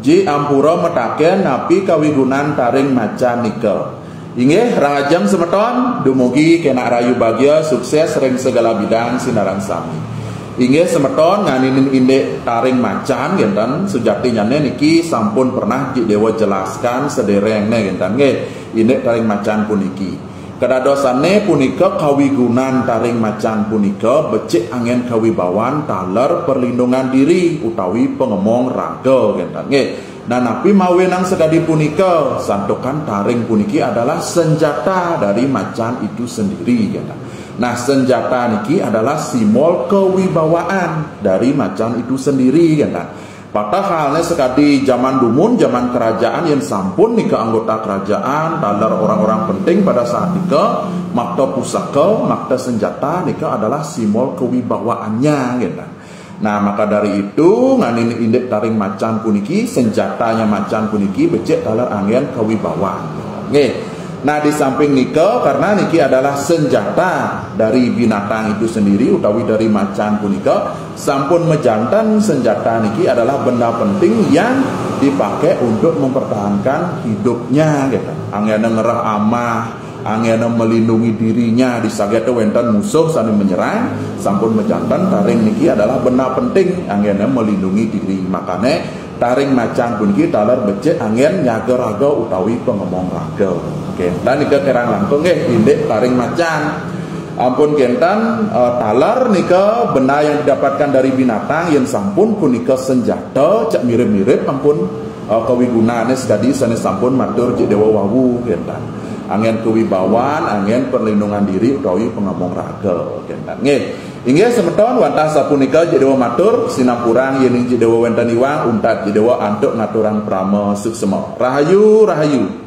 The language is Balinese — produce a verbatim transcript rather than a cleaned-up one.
Ji ampura mataken napi kawigunan taring macan nika. Inggih, rahajeng semeton, dumugi kenak rahayu bagia, sukses ring segala bidang sinareng sami. Inggih semeton, nganinin indik taring macan kenten, sujatinyane niki sampun pernah Ji Dewa jelaskan sederengne kenten nggih, indik taring macan puniki. Kadadosane punika kawigunan taring macan punika becik anggen kawibawan taler perlindungan diri utawi pangemong raga kenten nggih. Nah, napi mawinan sakadi punika? Santukan taring puniki adalah senjata dari macan itu sendiri kenten. Nah, senjata niki adalah simbol kewibawaan dari macan itu sendiri kenten. Padahalne sakadi jaman dumun, jaman kerajaan yen sampun nika anggota kerajaan, taler orang-orang penting pada saat nika, makta pusaka, makta senjata nika adalah simbol kewibawaannya kenten. Nah, maka dari itu, nganin indik taring macan puniki, senjatanya macan puniki becik taler anggen kawibawan. Nggih. Nah, di samping nika, karena niki adalah senjata dari binatang itu sendiri utawi dari macan punika, sampun majanten senjata niki adalah benda penting yang dipakai untuk mempertahankan hidupnya gitu. Anggena ngerah amah, anggena melindungi dirinya di sagete wenten musuh sane menyerang, sampun majanten taring niki adalah benda penting anggena melindungi diri. Makane taring macan puniki taler becik anggen nyaga raga utawi pangemong raga. Kenten nika kirang langkung nggih indik taring macan. Ampun kenten, eh, taler nika benda yang didapatkan dari binatang yen sampun punika senjata, cak mirip-mirip ampun, eh, kawigunane sakadi sane sampun matur Ji Dewa wau kenten. Anggen kawibawan, anggen perlindungan diri utawi pangemong raga kenten. Nggih. Inggih semeton, wantah sapunika Ji Dewa matur, sinampurang yening Ji Dewa wenten iwang, untat Ji Dewa antuk ngaturang parama suksma. Rahayu, rahayu.